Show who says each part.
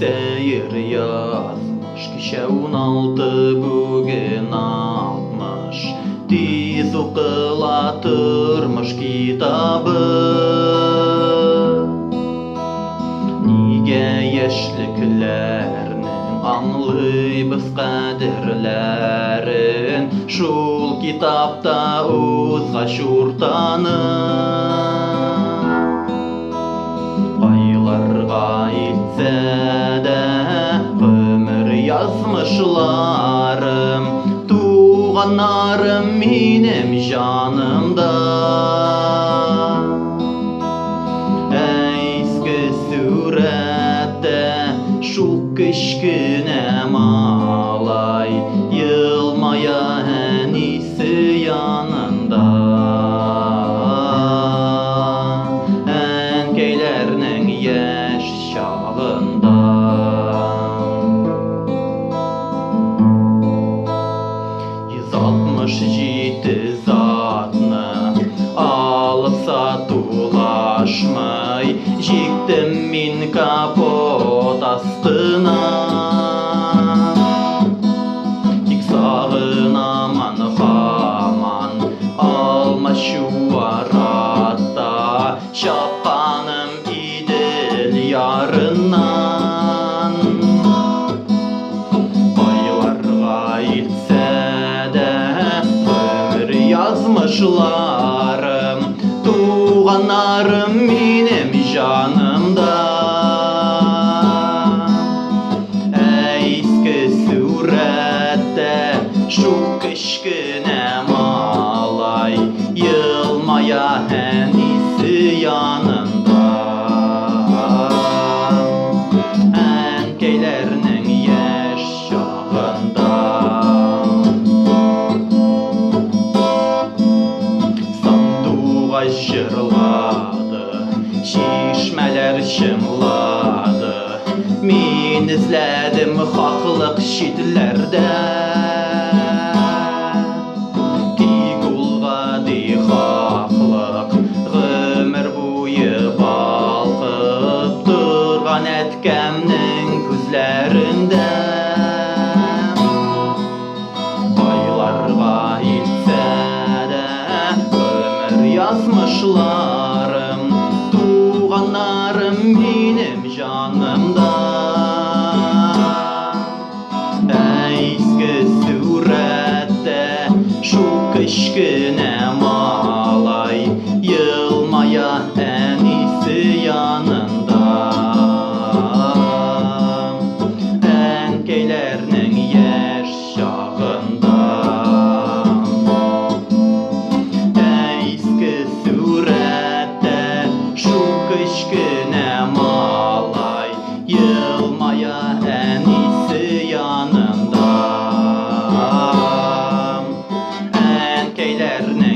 Speaker 1: сәер язмыш, кичә 16, бүген 60. Тиз укыла тормыш китабы. Нигә яшьлекләрнең аңлыйбыз кадерләрен, шул китапта узгач уртаны. Кайларга илтсә дә гомер язмышларым, туганнарым минем җанымда. Ә иске сурәттә шул кечкенә малай елмая әнисе янында. Әнкәйләрнең яшь чагында. 167 затны алып сатулашмый, җиктем мин капот астына. Тик сагынаман һаман алмачуар атта чапканым Идел ярыннан. Кайларга илтсә дә гомер язмышларым, туганнарым минем җанымда. Ә иске сурәттә шул кечкенә малай елмая әнисе янында. Әнкәйләрнең яшь чагында. Сандугач җырлады, чишмәләр чыңлады. Мин эзләдем хаклык читләрдә. Тик ул гади хаклык гомер буе балкып торган әткәмнең күзләрендә. Кайларга илтсә дә гомер язмышларым, туганнарым минем җанымда. Ә иске сурәттә шул кечкенә малай елмая әнисе янында. Әнкәйләрнең яшь чагында. Ә иске сурәттә шул кечкенә малай елмая әнисе янында. Әнкәйләрнең